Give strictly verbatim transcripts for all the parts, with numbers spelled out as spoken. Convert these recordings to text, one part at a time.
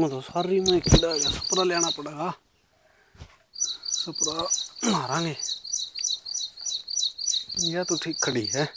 तो सारी में कीड़ा आ गया, स्प्रे लेना पड़ेगा, स्प्रे मारांगे। यह तो ठीक खड़ी है।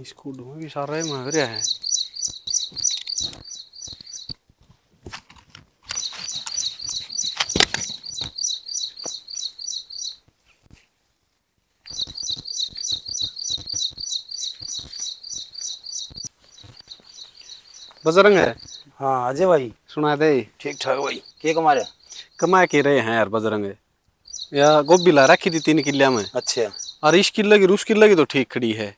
इसको ढूंढ भी सारा ही मांग रहा है। बजरंग है। हाँ अजय भाई। सुना दे। ठीक ठाक भाई। के कमा रहा? कमा के रहे हैं यार बजरंग। या गोभी ला रखी थी तीन किल्ला में। अच्छा। और इस किल्ले की, उस किल्ले की तो ठीक खड़ी है।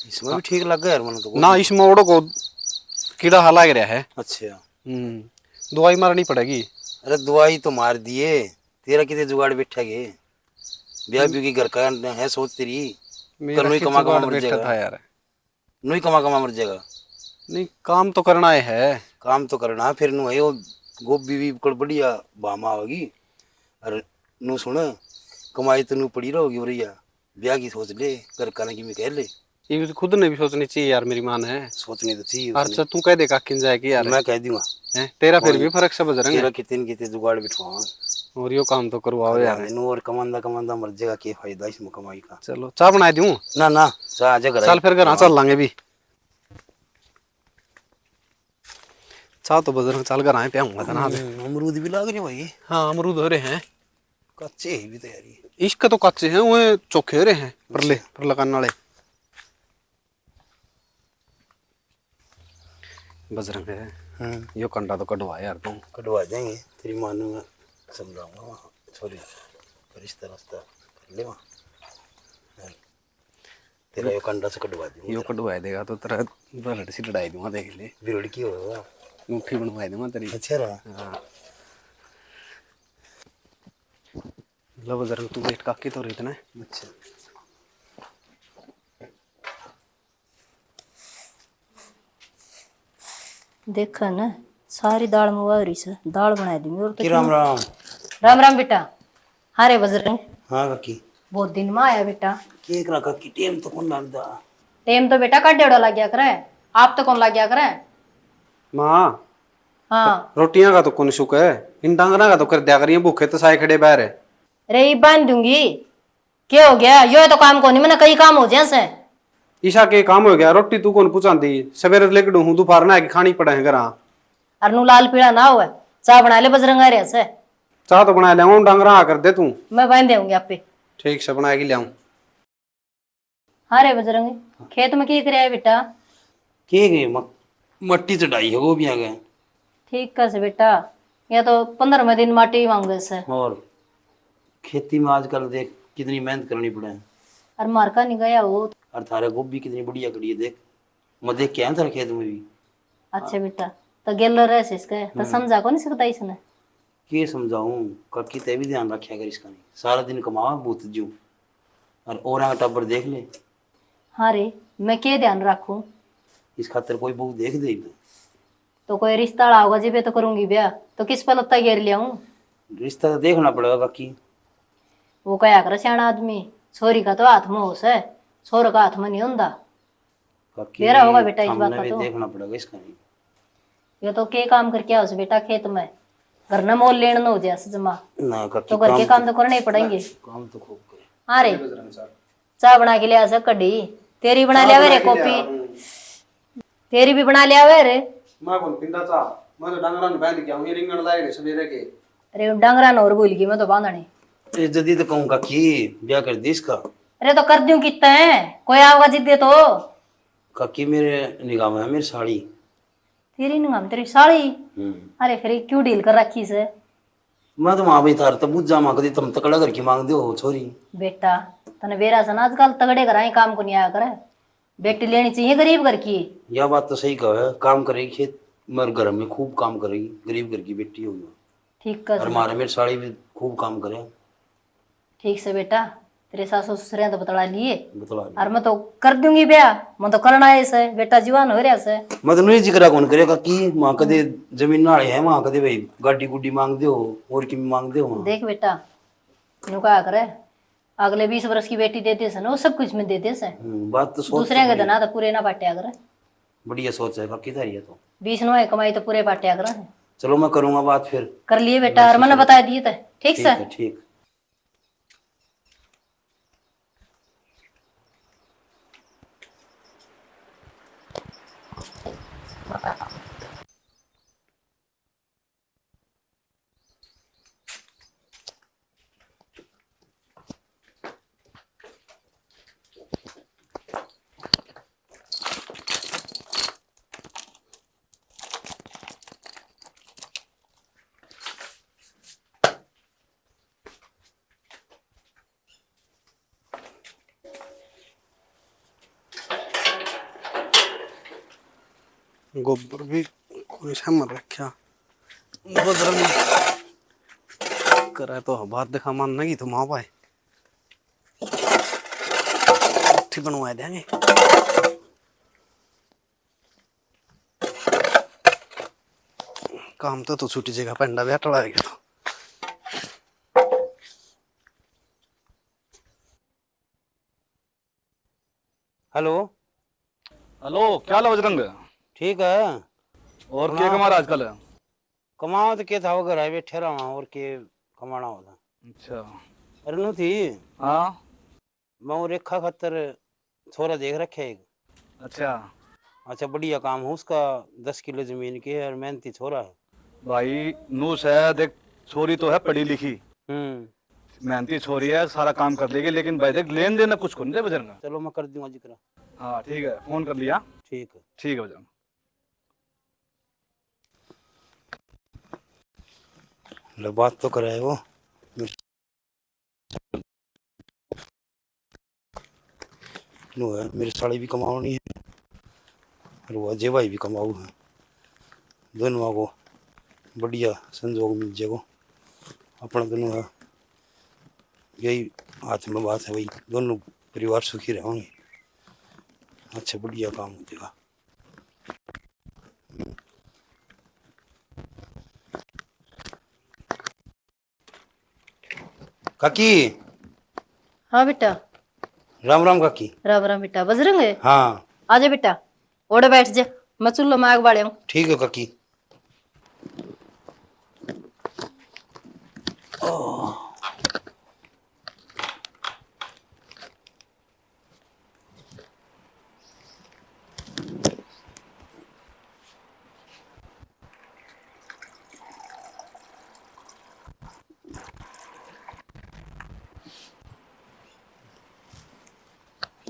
इसमें भी ठीक लग गया यार, मैंने तो ना, इसमें ओड़ो को कीड़ा हा लाग रहा है। अच्छा। हम्म। दवाई मारनी पड़ेगी। अरे दवाई तो मार दिए, तेरा कितने जुगाड़ बैठा गए? ब्याह भी की घर का है सोच तेरी। मेरा करनो ही कित कमा कमा जुगाड़ मर बैठा जाएगा। था यार। नुई कमा कमा मर जाएगा। नहीं, काम तो करना ही है। काम तो करना, फिर नु है वो गोभी भी कड़ बढ़िया भाव में आवेगी। और नु सुन, कमाई तो नु पड़ी रहोगी भैया, ब्याह की सोच ले, घर का ना की मैं कह ले। ये भी तो खुद ने भी सोचनी चाहिए यार, मेरी माँ ने। सोचनी तो चाहिए यार। अच्छा, तू कह दे काकी ने जाके यार। मैं कह दूंगा। हैं, तेरा फिर भी फर्क से बजरंग है। तेरा कितने कितने जुगाड़ बिठवाऊंगा। और यो काम तो करवाओ यार। नु और कमांदा कमांदा मर जाएगा, के फायदा इसमें कमाई का? चलो, चाय बना दूं? ना ना, चाय आजा घर। चल फिर घर चल लांगे भी। चाय तो बजरंग चल घर आए पियाऊंगा था ना आज। हम्म, अमरूद भी लाग रहे भाई। हाँ, अमरूद हो रहे हैं। कच्चे ही भी तैयारी। इसके तो कच्चे हैं, वो चोखे हो रहे हैं, परले, परले कान वाले। बजरंग है। हम्म। यो कंडा तो कटवा यार तू। कटवा देंगे, तेरी माँ ने मैं समझाऊंगा वहाँ, छोरी, रिश्ता रास्ता कर ले वहाँ। तेरा यो कंडा से कटवा दूंगा यो तेरा। कटवा देगा तो तेरा बरड़ सी लड़ाई दूंगा, देख ले। बिरड़ की होगा? मुट्ठी बनवा दूंगा तेरी। अच्छा रहा। हाँ। लो बजरंग, तू बैठ, काकी तो रही तने। अच्छा। देखा ना, सारी दाल मंगवा रही से, दाल बना दूंगी और तो की राम क्यों? राम। राम राम बेटा। हाँ रे बजरंग। हाँ काकी। बहुत दिन में आया बेटा। के करा काकी, टेम तो कौन लगदा? टेम तो बेटा काटेड़ा लग गया करे, आप तो कौन लग गया करे? माँ। हाँ। रोटियां का तो कौन सुख है, इन डांगरा का तो कर दिया करिए, भूखे तो साए खड़े बाहर है। रे, ई बांध दूंगी। के हो गया? यो तो काम कोनी, मैंने कई काम हो जाए से। ईसा के काम हो गया, रोटी तू कौन पुचांदी? सवेरे लेके हूँ, दोपहर ना आके खानी पड़े हैं घरा। अर नू लाल पीला ना होवे, चाय बना ले, बजरंगा रहा से। चाय तो बना ले, डांगरा आ कर दे तू। मैं बांध देऊंगी आपे। ठीक से बना के ले आऊं। हाँ रे बजरंग, खेत में के कर आया बेटा? के गए म-, मट्टी चढ़ाई है गोभियां के। ठीक है से बेटा, या तो पंद्रहवें दिन माटी मांगे से। और खेती में आजकल देख कितनी मेहनत करनी पड़े। और मारका नहीं गया वो। और थारे गोभी कितनी बढ़िया खड़ी है देख, मैं देख के आया थारे खेत में भी। अच्छा बेटा, तो गेलो रह से इसके, तो हम्म। समझा को नहीं सकता इसने। के समझाऊं काकी, तै भी ध्यान रखा कर इसका, नहीं सारा दिन कमावा भूत जू, और औरां का टाबर देख ले। हाँ रे, मैं के ध्यान रखूं? इस खातर कोई बहू देख दे तो। तो कोई रिश्ता आला होगा जिबे तो करूंगी ब्याह, तो किस पे लत्ता घेर लिया हूँ? रिश्ता तो देखना पड़ेगा काकी। वो कहा कर सियाणा आदमी, छोरी का तो हाथ में होश है, छोरे का हाथ में नहीं होंदा। काकी, बेरा होगा बेटा इस बात का भी तो। देखना पड़ेगा इसका नहीं। ये तो के काम करके आओ से बेटा खेत में, घर ने मोल लेन न हो जाए से जमा। ना काकी, तो घर के काम काम तो तो करने ही पड़ेंगे। काम तो खूब करे। हाँ रे, चाय बना के ले आ से कढ़ी, तेरी बना ले आवे रे कॉपी। तेरी भी बना ले आवे रे। मैं कौन पिंदा चाह, मैं तो डंगरा ने बांध के आऊं, ये रिंगण लाए रे सवेरे के। अरे डंगरा ने और भूल गई मैं तो बांधनी। ए जदी तो कहूं काकी, ब्याह कर दी इसका। अरे तो कर दूं कितना है, कोई आवेगा जिद्दे तो। काकी मेरे निगाह में है मेरी साली। तेरी निगाह में तेरी साली? हम्म। अरे फिर क्यों डील कर रखी से? मैं तो वहां भी थारे तो बुझा मां कदी तुम तकड़ा घर की मांगदे हो छोरी। बेटा, तने बेरा से ना आजकल तगड़े घर ही काम को नहीं आया करे। बेटी लेनी चाहिए गरीब घर की। या बात तो सही कहे, काम करेगी खेत, मेरे घर में खूब काम करेगी, गरीब घर की बेटी होगी। ठीक कह और मारे मेरी साली भी खूब काम करे। ठीक से बेटा, तेरे सासू ससुर तो बतला लिए। बतला लिए। और मैं तो कर दूंगी ब्याह, मैं तो करना है से, बेटा जवान हो रहा से। मैं तो नहीं जिक्रा कौन करेगा कि वहां कदे जमीन नाले है, वहां कदे भाई गाड़ी गुड्डी मांगदे हो और की मांगदे हो। देख बेटा, न्यू कहा करे, अगले बीस बरस की बेटी दे दे से ना, वो सब कुछ में दे दे से। हम्म, बात तो सोच दूसरे तो के बढ़िया। धना तो पूरे ना बांटा करे। बढ़िया सोच है काकी थारी, ये तो। बीस नौ है कमाई तो पूरे बांटा करे। चलो, मैं करूंगा बात फिर। कर लिए बेटा, और मैंने बता दिए थे। ठीक ठीक से? है, ठीक। गोबर भी कोई सामान रखा। बजरंग करे तो बात दिखा, मानना की तो माँ भाई। ठीक बनवा देंगे। काम तो, तो छुट्टी जगह पंडा बैठा है तो। हेलो। हेलो, क्या हाल है बजरंग? ठीक है। और क्या कमा रहा आजकल? कमाओ तो के था, वो घर है बैठे रहा, और के कमाना होता। अच्छा। अरे नु थी। हाँ। मैं वो रेखा खातर छोरा देख रखे एक। अच्छा। अच्छा, बढ़िया काम हो उसका, दस किलो जमीन के है और मेहनती छोरा है। भाई, नू से देख, छोरी तो है पढ़ी लिखी, हम्म। मेहनती छोरी है, सारा काम कर लेगी, लेकिन भाई देख, लेन देन कुछ को नहीं दे बजरंगा। चलो, मैं कर दूंगा जिक्र। हाँ, ठीक है, फोन कर लिया। ठीक है। ठीक है बजरंग। ले, बात तो कराए वो। नो है, मेरे साले भी कमावनी है और वो अजय भाई भी कमाऊ है। दोनों को बढ़िया संजोग मिल जाएगा। अपना दोनों है, यही हाथ में बात है भाई, दोनों परिवार सुखी रहेंगे। अच्छा, बढ़िया काम हो जाएगा। काकी। हाँ बेटा। राम राम काकी। राम राम बेटा। बजरंग है? हाँ। आजा बेटा, ओड़े बैठ जा, मैं चूल्हा में आग बाले हूँ। ठीक है काकी।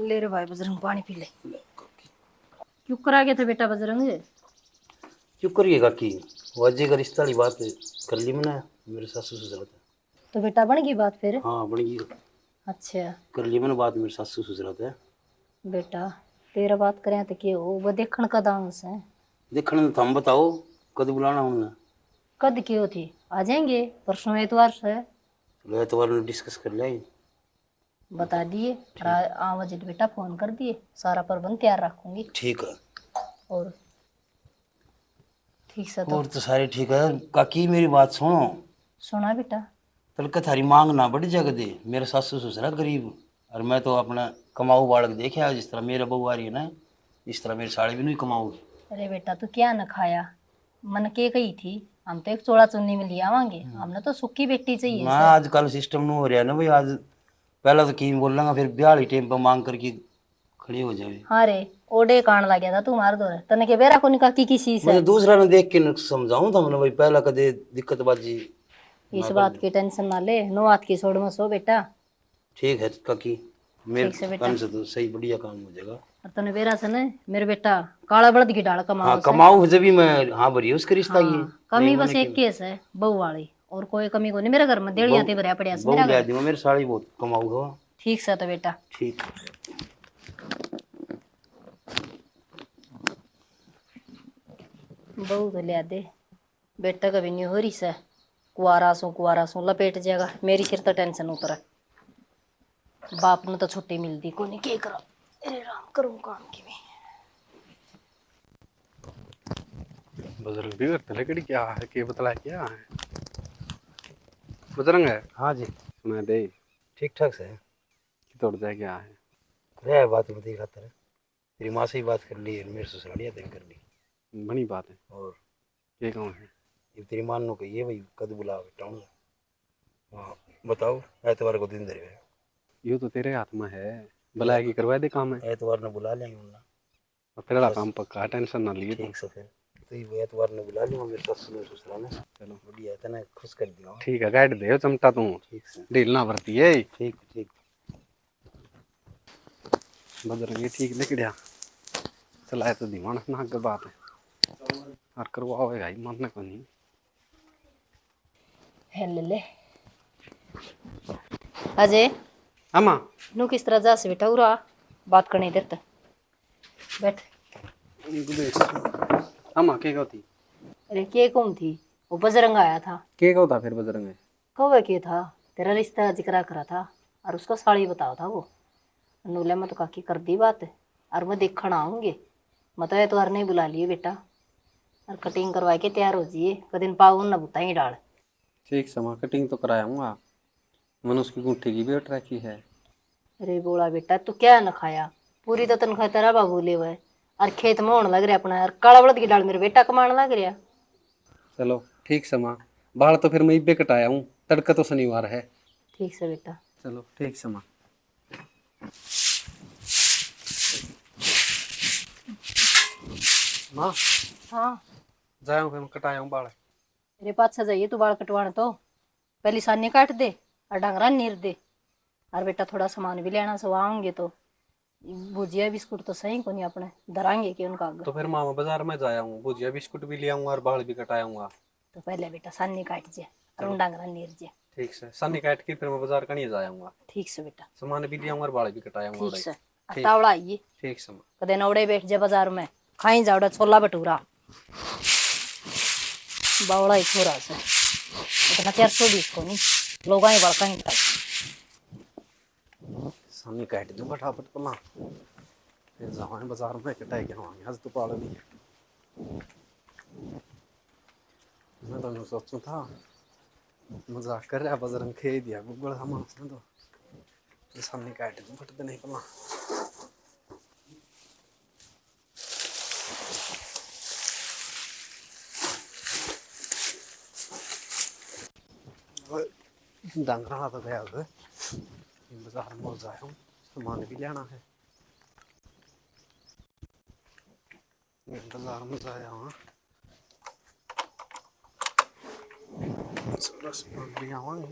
ले रे भाई बजरंग, पानी पी ले। क्यों करा गया था बेटा बजरंग? क्यों करिए काकी, वो अजय का रिश्ता वाली बात कर ली मैंने मेरे सासू ससुर से। तो बेटा बन गई बात फिर? हाँ, बन गई। अच्छा। कर ली मैंने बात मेरे सासू ससुरा तै। बेटा, तेरा बात करें तो के हो, वो देखण कद आवे से? देखण तो थम बताओ, कद बुलाना उनने? कद के हो थी? आ जाएंगे, परसों एतवार से। चलो, एतवार ने डिस्कस कर लिया। बता दिए, ठीक। रा-, आवे जद बेटा फोन कर दिए, सारा प्रबंध तैयार रखूंगी। ठीक है। और ठीक से तो। और तो सारे ठीक है। काकी, मेरी बात सुनो। सुना बेटा। तड़के थारी मांग ना बढ़ जा कदे। मेरे सासू ससुरा गरीब, और मैं तो अपना कमाऊ बालक देखे, जिस तरह मेरे बहू आ रही है ना, इस तरह मेरे साले भी नहीं कमाऊ। अरे बेटा, तू क्या न खाया, मन के कही थी, हम तो एक चोला चुन्नी में ले आवांगे, हम्म। हमने तो सुखी बेटी चाहिए ना। आजकल सिस्टम नु हो रहा ना भाई, आज पहला तो कीम बोल लेंगा, फिर ब्याह वाली टाइम पर मांग करके खड़ी हो जावे। हाँ रे, ओडे कान लग गया था तू मार दो रे। तने के बेरा कोनी काकी की सी से? मैं तो दूसरा ने देख के न समझाऊं था, मैंने भाई पहला कदे दिक्कत बाजी इस ना बात कर। की टेंशन ना ले, नो हाथ की सोड़ में सो बेटा। ठीक है काकी, मेरे ठीक से बेटा। काम से तो सही बढ़िया काम हो जाएगा। और तने बेरा से ना मेरे बेटा काला बलद की ढाल कमाओ हाँ, से। कमाओ जब भी मैं हाँ भरी उसके रिश्ता हाँ, की। कमी नहीं, बस मैंने एक की। केस है बहू वाली, और कोई कमी को नहीं मेरे घर में। देड़िया बहू, ते भरया पड़या से बहू मेरा ले घर। दूंगा, मेरे साली बहुत कमाऊ है। ठीक से तो बेटा। ठीक। बहू तो लिया दे, बेटा कभी नहीं हो रही से, कुआरा सू कुआरा सू लपेट जाएगा, मेरी सिर तो टेंशन उतर। बाप ने तो छुट्टी मिलती कोनी, के करा? अरे राम, करूँ काम की भी। बजरंग भी करते लकड़ी क्या है, के बतला क्या है? बजरंग है? हाँ जी। सुना दे। ठीक ठाक से। तोड़ जाए क्या है? रे बात मत ही खातर। तेरी माँ से ही बात कर ली, मेरे ससुरालिया तक कर ली। बनी बात है। और ये कौन है? ये तेरी माँ ने कही है भाई, कद बुला बेटा हूँ। हाँ, बताओ, एतवार को दिन धरे है। यो तो तेरे हाथ में है, बुलाया की करवा दे काम है। एतवार ने बुला लेंगे उन्हें। और तेरा बस। काम पक्का है, टेंशन ना लिए तू। ठीक से फिर। तो ये एतवार ने बुला लूंगा मेरे सासू ने ससुरा ने। चलो। बढ़िया, तने खुश कर दिया। ठीक है, काट दे चमटा तू। ठीक से। ढील ना भरती है। ठीक, ठीक। बजरंगी ठीक लिकड़िया। चलाए तो दीवान ना के बात है। और करवाओ है भाई, मानने को नहीं। है ले ले। अजय। हाँ माँ। नू किस तरह जा से बेटा, उरा बात करने इधर तक। बैठ। हाँ माँ, के कहती? अरे, के कौन थी? वो बजरंग आया था। के कहता फिर बजरंग? कवे के था, तेरा रिश्ता जिक्रा करा था और उसका साली बताओ था वो। नूले, मैं तो काकी कर दी बात और मैं देखण आऊंगी। मैं तो एतवार नहीं बुला लिए बेटा, और कटिंग करवा के तैयार हो जाइए, कदे पावन ना बुताएंगे डाल। ठीक से माँ, कटिंग तो कराया हूँ। मैंने उसकी गुंठी की भी अट रखी है। अरे बोला बेटा, तू क्या न खाया? पूरी तो तनख्वाह तेरा बाबू ले हुआ है, और खेत में होने लग रहा अपना, और काला बलद की डाल मेरे बेटा कमाने लग रहा। चलो ठीक से माँ, बाल तो फिर मैं इब्बे कटाया हूँ, तड़का तो शनिवार है। ठीक से बेटा। चलो ठीक से माँ। माँ। हाँ। जाया हूँ फिर, मैं कटाया हूँ बाल। मेरे पाछे जाइए तू बाल कटवाने तो। पहली सानी काट दे और डंगरा नीर दे। और बेटा, थोड़ा सामान भी लेना से आऊंगे तो भुजिया बिस्कुट तो सही कोनी, अपने धरांगे के उनका आगे। तो फिर मामा, बाजार में जाया हूँ, भुजिया बिस्कुट भी ले आऊंगा और बाल भी कटाया हूँ। तो पहले बेटा सानी काट जे और चलो। उन डंगरा नीर जे। ठीक से, सानी काट के फिर मैं बाजार कहीं जाया हूँ। ठीक से बेटा। सामान भी ले आऊंगा और बाल भी कटाया हूँ। ठीक से। ठीक। तावड़ा आइए। ठीक से माँ। कदे नौड़े बैठ जा बाजार में, खाई जावड़ा छोला भटूरा। बावड़ा ही छोरा से, इतना चार सौ बीस को नहीं, लोग आए बड़का ही तक। सानी काट दूं फटाफट पला, फिर जावांगे बाजार में, कटाई के आवांगे आज तो पाल भी। मैं तो यूं सोचूं था, मजाक कर रहा बजरंग, खेल दिया गूगल हम उसने तो। सानी काट दूं फट नहीं पला। डंगरा तो गया हुआ है। बाजार में जाया हूँ, सामान भी लेना है। बाजार में जाया हूँ, सारा सामान ले आवांगे।